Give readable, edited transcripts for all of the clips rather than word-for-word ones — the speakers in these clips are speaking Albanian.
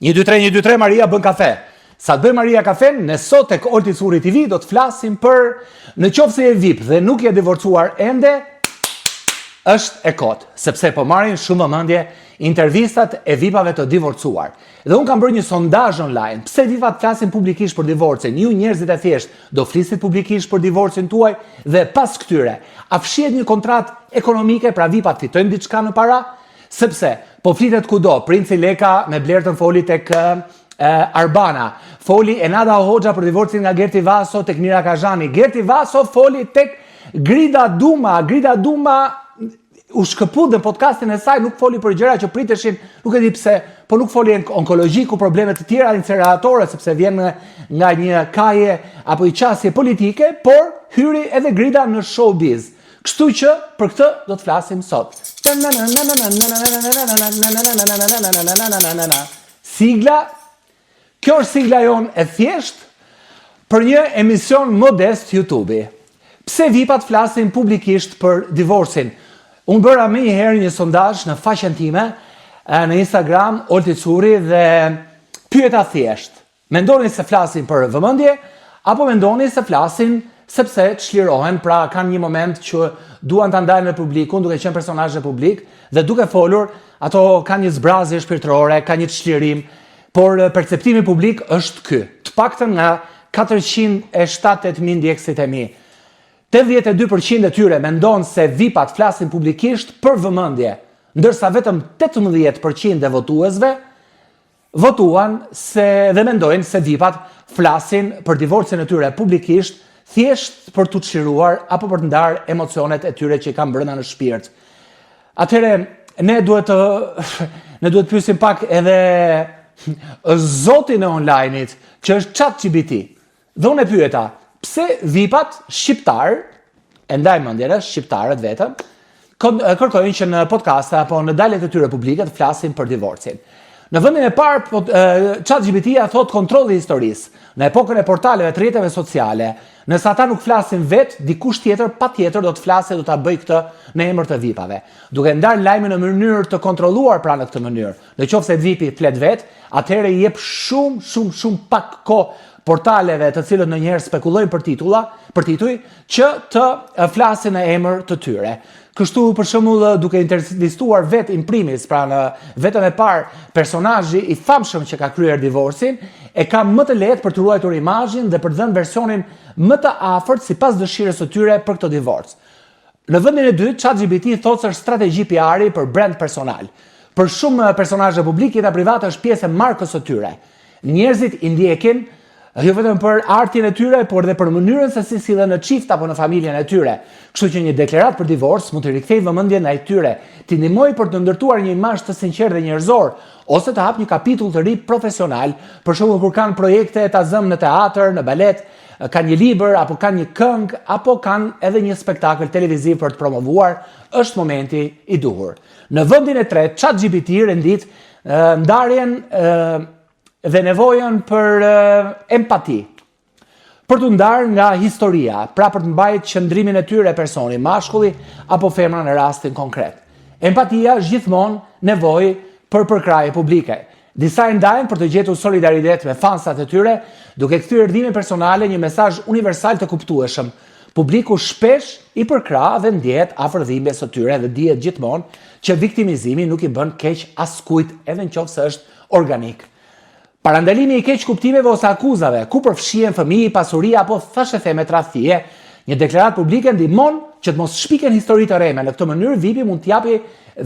1 2 3 1 2 3 Maria bën kafe. Sa të bëjë Maria kafen, ne sot tek Olti Curri TV do të flasim për në qoftë se je VIP dhe nuk je divorcuar ende, është e kotë, sepse po marrin shumë vëmendje intervistat e VIP-ave të divorcuar. Dhe unë kam bërë një sondazh online, pse VIP-at flasin publikisht për divorcin? Ju njerëzit e thjeshtë do flisni publikisht për divorcin tuaj dhe pas këtyre, a fshihet një kontratë ekonomike, pra VIP-at fitojnë diçka në para? Sepse, po flitet kudo, Princi Leka me Blertën foli tek Arbana, foli Enada Hoxha për divorcin nga Gerti Vaso tek Mira Kazhani, Gerti Vaso foli tek Grida Duma, Grida Duma u shkëput në podcastin e saj, nuk foli për gjëra që priteshin, nuk e di pse, po nuk foli onkologjiku, probleme të tjera inceneratore, sepse vjen nga një kaje apo i qasje politike, por hyri edhe Grida në showbiz. Kështu që për këtë do të flasim sot. Sigla, kjo është sigla jonë e thjeshtë për një emision modest YouTube-i. Pse vipat flasin publikisht për divorcin? Unë bëra menjëherë një sondazh në faqen time në Instagram, Olti Curri dhe pyeta thjesht. Mendoni se flasin për vëmendje apo mendoni se flasin sepse çlirohen, pra kanë një moment që duan ta ndajnë me publikun duke qenë personazhe publik dhe duke folur, ato kanë një zbrazje shpirtërore, kanë një çlirim, por perceptimi publik është ky. Të paktën nga 470.000 ndjekësit e mi. 82% e tyre mendon se VIP-at flasin publikisht për vëmendje, ndërsa vetëm 18% e votuesve votuan se dhe mendojnë se VIP-at flasin për divorcin e tyre publikisht thjesht për t'u çliruar apo për të ndarë emocionet e tyre që i kanë brenda në shpirt. Atëherë ne duhet të ne duhet të pyesim pak edhe zotin e online-it, që është ChatGPT. Dhe unë e pyeta, pse VIP-at shqiptar, e ndaj mendjen, shqiptarët vetëm, kërkojnë që në podcaste apo në daljet e tyre publike të flasin për divorcin. Në vendin e parë, po, ChatGPT-ja thot kontrolli i historisë. Në epokën e portaleve të rrjeteve sociale, nëse ata nuk flasin vetë, dikush tjetër patjetër do të flasë do ta bëjë këtë në emër të VIP-ave. Duke ndarë lajmin në mënyrë të kontrolluar pra në këtë mënyrë. Në qoftë se VIP-i flet vetë, atëherë i jep shumë, shumë, shumë pak kohë portaleve të cilët ndonjëherë spekulojnë për titulla, për tituj, që të flasin në emër të tyre. Kështu, për shembull, duke intervistuar vetë in primis, pra në vetën e parë, personazhi i famshëm që ka kryer divorcin, e ka më të lehtë për të ruajtur imazhin dhe për të dhënë versionin më të afërt sipas dëshirës së tyre për këtë divorc. Në vendin e dytë, ChatGPT thotë se është strategji PR-i për brand personal. Për shumë personazhe publik, jeta private është pjesë e markës së tyre. Njerëzit i ndjekin jo vetëm për artin e tyre, por edhe për mënyrën se si sillen në çift apo në familjen e tyre. Kështu që një deklaratë për divorc mund të rikthejë vëmendjen ndaj tyre, t'i ndihmojë për të ndërtuar një imazh të sinqertë dhe njerëzor, ose të hapë një kapitull të ri profesional, për shembull kur kanë projekte ta zëm në teatr, në balet, kanë një libër apo kanë një këngë apo kanë edhe një spektakël televiziv për të promovuar, është momenti i duhur. Në vendin e tretë, ChatGPT rendit ndarjen dhe nevojën për empati, për të ndarë nga historia, pra për të mbajt qëndrimin e tyre personi, mashkulli apo femra në rastin konkret. Empatia është gjithmonë nevojë për përkrahje publike. Disa e ndajnë për të gjetur solidaritet me fansat e tyre, duke kthyer dhimbjen personale një mesazh universal të kuptueshëm. Publiku shpesh i përkrah dhe ndjehet afër dhimbjes së tyre dhe dihet gjithmonë që viktimizimi nuk i bën keq askujt edhe në qoftë se është organik. Parandalimi i keqkuptimeve ose akuzave, ku përfshihen fëmijë, pasuria apo thashetheme tradhtie, një deklaratë publike ndihmon që të mos shpiken histori të rreme. Në këtë mënyrë VIP-i mund të japi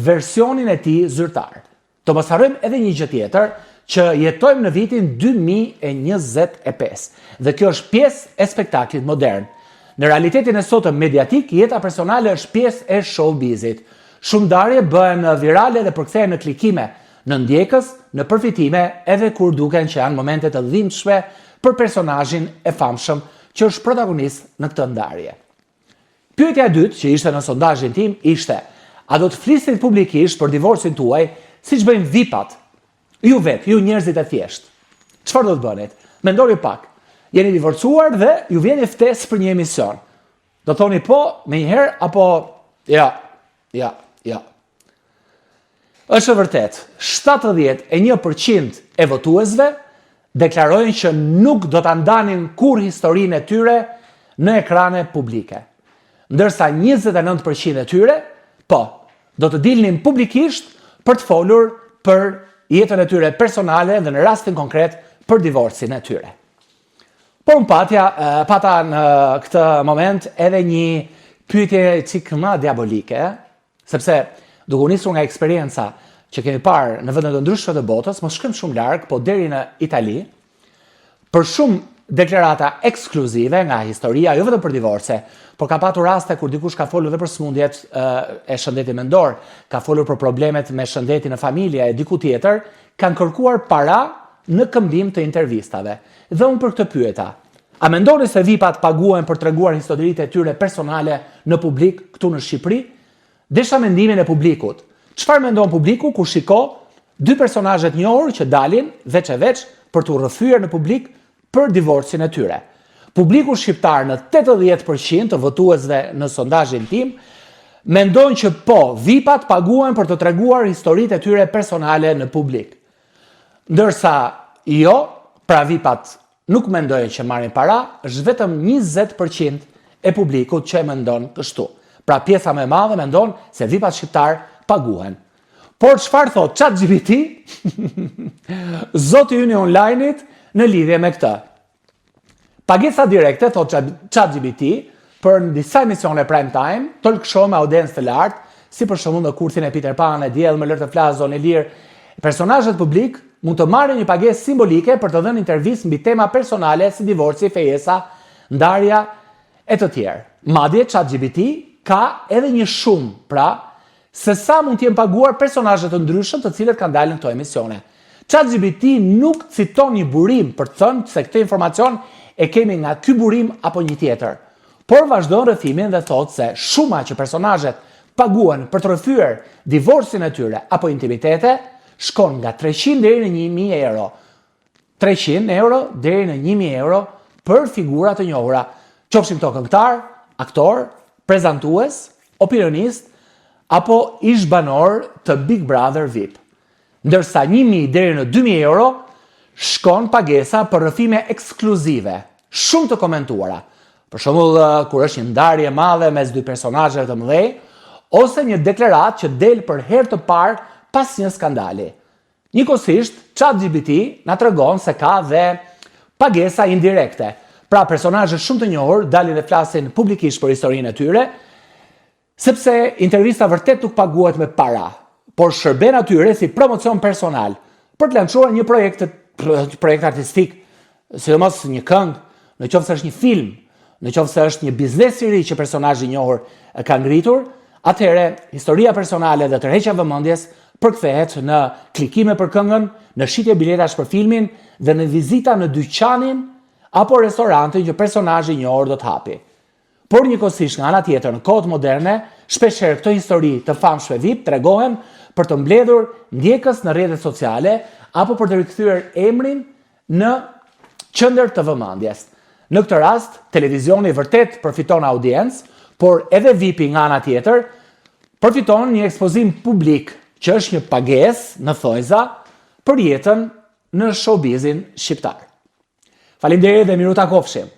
versionin e tij zyrtar. Të mos harrojmë edhe një gjë tjetër, që jetojmë në vitin 2025 dhe kjo është pjesë e spektaklit modern. Në realitetin e sotëm mediatik, jeta personale është pjesë e showbizit. Shumë ndarje bëhen virale dhe përkthehen në klikime, në ndjekës, në përfitime, edhe kur duken që janë momente të dhimbshme për personazhin e famshëm që është protagonist në këtë ndarje. Pyetja e dytë që ishte në sondazhin tim ishte: a do të flisnit publikisht për divorcin tuaj, siç bëjnë VIP-at? Ju vetë, ju njerëzit e thjeshtë. Çfarë do të bënit? Mendoni pak. Jeni divorcuar dhe ju vjen një ftesë për një emision. Do thoni po menjëherë apo ja, ja, ja. Është e vërtetë, 71% e votuesve deklarojnë që nuk do ta ndanin kurrë historinë e tyre në ekrane publike. Ndërsa 29% e tyre, po, do të dilnin publikisht për të folur për jetën e tyre personale dhe në rastin konkret për divorcin e tyre. Por unë patja, pata në këtë moment edhe një pyetje çik më diabolike, sepse duke u nisur nga eksperienca që kemi parë në vende të ndryshme të botës, mos shkojmë shumë larg, po deri në Itali, për shumë deklarata ekskluzive nga historia, jo vetëm për divorce, por ka patur raste kur dikush ka folur edhe për sëmundjet e shëndetit mendor, ka folur për problemet me shëndetin në familje e diku tjetër, kanë kërkuar para në këmbim të intervistave. Dhe unë për këtë pyeta, a mendoni se VIP-at paguhen për treguar historitë e tyre personale në publik këtu në Shqipëri? Desha mendimin e publikut. Çfarë mendon publiku kur shikon dy personazhe të njohur që dalin veç e veç për t'u rrëfyer në publik për divorcin e tyre? Publiku shqiptar në 80% të votuesve në sondazhin tim mendon që po, VIP-at paguhen për të treguar historitë e tyre personale në publik. Ndërsa jo, pra VIP-at nuk mendojnë që marrin para, është vetëm 20% e publikut që e mendon kështu. Pra pjesa më e madhe mendon se VIP-at shqiptar paguhen. Por çfarë thot ChatGPT? Zoti ynë i online-it në lidhje me këtë. Pagesa direkte, thot ChatGPT, për në disa emisione prime time, talk show me audiencë të lartë, si për shembull në kurthin e Peter Pan, e Diell, më lër të flas, zonë e lirë, personazhet publik mund të marrin një pagesë simbolike për të dhënë intervistë mbi tema personale si divorci, fejesa, ndarja e të tjerë. Madje ChatGPT ka edhe një shumë, pra, se sa mund të jenë paguar personazhe të ndryshëm të cilët kanë dalë në këto emisione. ChatGPT nuk citon një burim për të thënë se këtë informacion e kemi nga ky burim apo një tjetër, por vazhdon rrëfimin dhe thotë se shuma që personazhet paguhen për të rrëfyer divorcin e tyre apo intimitete shkon nga 300 deri në 1000 euro. 300 euro deri në 1000 euro për figura të njohura, qofshin këto këngëtar, aktor, prezantues, opinionist apo ish banor të Big Brother VIP. Ndërsa 1000 deri në 2000 euro shkon pagesa për rrëfime ekskluzive, shumë të komentuara. Për shembull, kur është një ndarje e madhe mes dy personazheve të mëdhenj, ose një deklaratë që del për herë të parë pas një skandali. Njëkohësisht, ChatGPT na tregon se ka dhe pagesa indirekte. Pra, personazhe shumë të njohur dalin dhe flasin publikisht për historinë e tyre, sepse intervista vërtet nuk paguhet me para, por shërben atyre si promocion personal për të lançuar një projekt projekt artistik, sidomos një këngë, në qoftë se është një film, në qoftë se është një biznes i ri që personazhi i njohur ka ngritur, atëherë historia personale dhe tërheqja e vëmendjes përkthehet në klikime për këngën, në shitje biletash për filmin dhe në vizita në dyqanin apo restorantin që personazhi i njohur do të hapi. Por njëkohësisht nga ana tjetër, në kohët moderne, shpeshherë këto histori të famshme VIP tregohen për të mbledhur ndjekës në rrjetet sociale apo për të rikthyer emrin në qendër të vëmendjes. Në këtë rast, televizioni vërtet përfiton audiencë, por edhe VIP-i nga ana tjetër përfiton një ekspozim publik që është një pagesë në thonjza për jetën në showbizin shqiptar. Faleminderit dhe miru takofshim.